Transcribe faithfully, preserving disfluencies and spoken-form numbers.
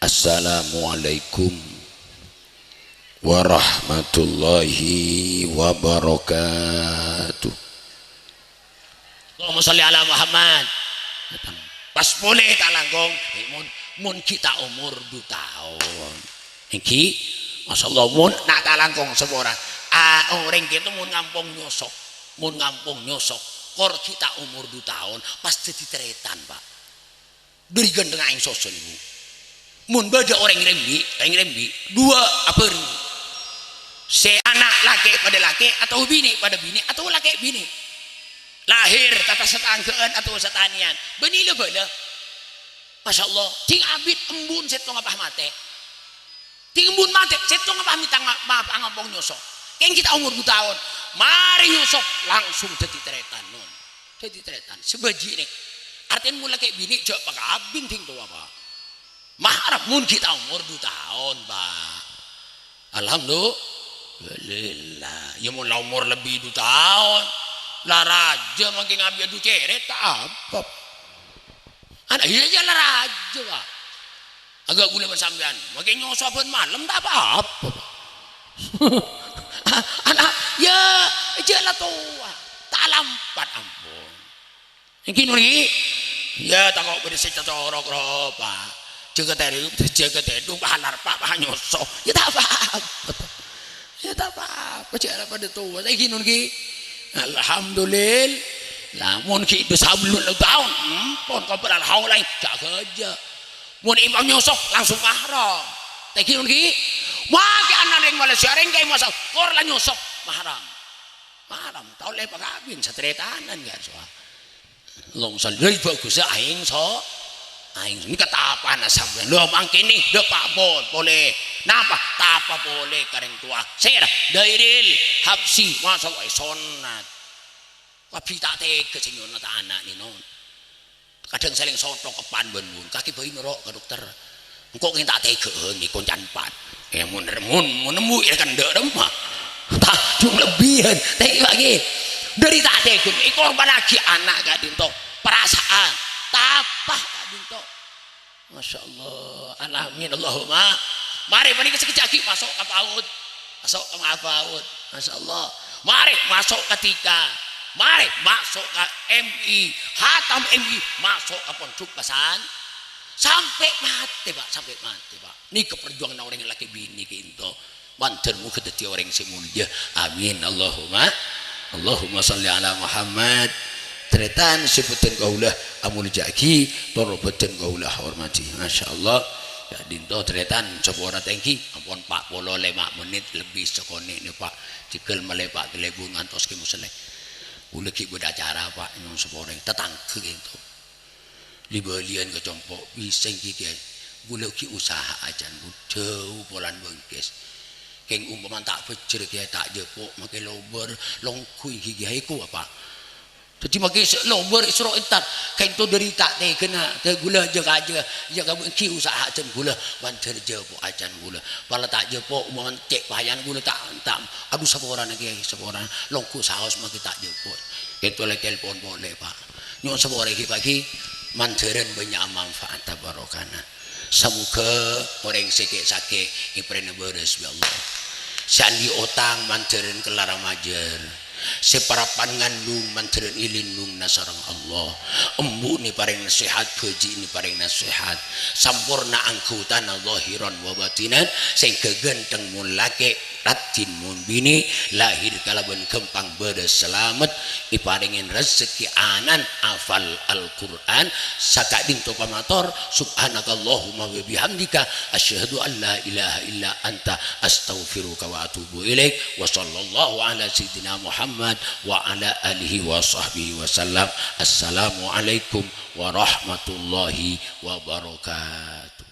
Assalamualaikum warahmatullahi wabarakatuh. Allahumma shalli ala Muhammad. Pas polè ta' langkong, eh, mon, mon ghi' ta' omor du taon. Èngghi, masyaallah, mon na' ta' langkong sapora. Ah, orèng kèto mon ngampong nyosok, mon ngampong nyosok, kor ghi' ta' omor du taon, pas dhâddhi tarètan, Pak. Dhâri ghântengnga aèng soso, Bu. Mon bâdâ orèng rembi', orèng rembi', duwâ' abhâreng. Sè ana' lakè' padâ lakè', atabâ binè' padâ binè', atabâ lakè' binè'. Lahèr tata satanggâ'ân atabâ satanèyan. Bânnè la bhâlâ. Masyaallah, dhing abit embun sèttonga pas matè. Dhing embun matè, sèttonga pas mènta nga-, maaf, angampong nyosok. Kèng ghi' ta' omor du taon. Marè nyosok, langsung dhâddhi tarètan, non. Dhâddhi tarètan. Sabâji'na. Artèna mon lakè' binè' jhâ' pakabin dhing towa, Pak. Mahram mon ghi' ta' omor du taon, Pak. Alhamdulillah. Iyâ, mon la omor lebbi du taon, la rajâ mangkèn abit du cèrèt, ta' apa. Ana', iyâ, iyâ, la rajâ, Pak. Aghâ' ghulâ bân sampèyan, mangkèn nyosok bân malem, ta' apa-apa, Pak. Ana', iyâ, jhâ' la towa, ta' lampat, ampon. Èngghi, ngghi? Iyâ, tako' bâdâ sè cocoro' ropa. Jâgâ tèdung, jâgâ tèdung, pahalar, Pak, panyosok. Iyâ, ta' apa-apa. Iyâ, ta' apa-apa, jhâ' la padâ towa. Èngghi, ngghi? Alhamdulillah. Lamon ghi' du sabellun taon, ampon, kobâr alhaulain, jhâ' ghâjâ. Mon èpanyosok, langsung mahram. Èngghi, ngghi? Makè ana' rèng Malaysia, rèng kaè mosok, kor la nyosok, mahram. Mahram, ta' ollè pakabin, satarètanan, ghi' sowa. Allahumma shalli. Lha, bhâghus, aèng so-, aèng so-, nèka tapana sampèyan. Lho, mangkèn, dâpa' pon-, polè. Napa? Tapa polè ka rèng towa. Sèra, Dairil Habsyi, masyaallah, sonnat. Kabbhi ta' tegghâ sè nyonnat ana' nè, non. Kadhâng salèng sothok eppan bân bun. Kakè bhâi noro' ka dokter. Engko' kèng ta' tegghâ'ân, èkonca' eppan. Eh, mon, mon, mon nembu' è kandhâ' remma. Tajung lebbiyân. Tèngghâ, Pak, ghi. Dhâri ta' tegghâ, èkorbhânnaghi ana' ka'dinto. Parasaan. Tapa ka'dinto. Masyaallah. Amin. Allahumma. Marè, panèka sakejjhâ' ghi' maso' ka PAUD. Maso' ka ma-, PAUD. Masyaallah. Marè, maso' ka TK. Marè, maso' ka M I. Hatam M I. Maso' ka pondhuk pesan-, sampè' matè, Pak, sampè' matè, Pak. Nèka parjuwânganna orèng lakè binè ka'dinto. Mandhâr moghâ dhâddhi orèng sè molja. Amin. Allahumma, Allahumma shalli ala Muhammad. Tarètan sè bhâdhân kaulâ amolja'aghi, tor bhâdhân kaulâ hormadhi. Masyaallah. Ka'dinto tarètan sapora tèngghâ. Ampon pa' polo lèma' mennit lebbi sakonè' nè, Pak. Jhâghâl malè, Pak, kalèbun ngantos kè mosellè. Kaulâ ghi' bâdâ acara, Pak, nyo'on sapora. Tatangghâ ka'dinto. Li-bâliyân ka compo', bisa èngghi, Kèyaè. Ghulâ ghi' usaha ajân, Bu, jhâu polana bângkès. Kèng ompamana ta' bhâjjhrâ, Kèyaè, ta' jhâpo', makè lobâr, longghu èngghi, Kèyaè, èko apa? Dhâddhi makè sè lobâr èsoro entar, ka'dinto dhâri ta' tegghâna, ghulâ jâ-, jâ-, jâ-, èngghi usaha ajân ghulâ, mandhâr jhâpo' ajân ghulâ. Pola ta' jhâpo', ompamana cè' payana ghulâ ta', ta', adu, saporana, Kèyaè, saporana, longghu saos makè ta' jhâpo'. Ka'dinto la telpon polè, Pak. Nyo'on sapora ghi, Pak, ghi. Mandhârân bânnya' manfaat barokana. Samoghâ orèng sè kè'-, sakè' èparèngana bârâs bi' Allah. Sè andi' otang mandhârân kellara majâr. Sè parappa'na ngandung mandhârân èlindhungana sareng Allah. Embu'na èparèngana sehat, bhâji'na èparèngana sehat. Samporna anggotana zahiran wa batinan, sehingga ghântheng mon lakè', raddhin mon binè', lahir kalabân ghâmpang bâdâ salamet, èparèngè rejekkè anan afal Al-Qur'an, saka'dinto pamator, subhanakallahumma wa bihamdika, asyhadu an la ilaha illa anta, astaghfiruka wa atubu ilaik, wa sallallahu ala sayyidina Muhammad wa ala alihi wa sahbihi wa sallam. Assalamualaikum warahmatullahi wabarakatuh.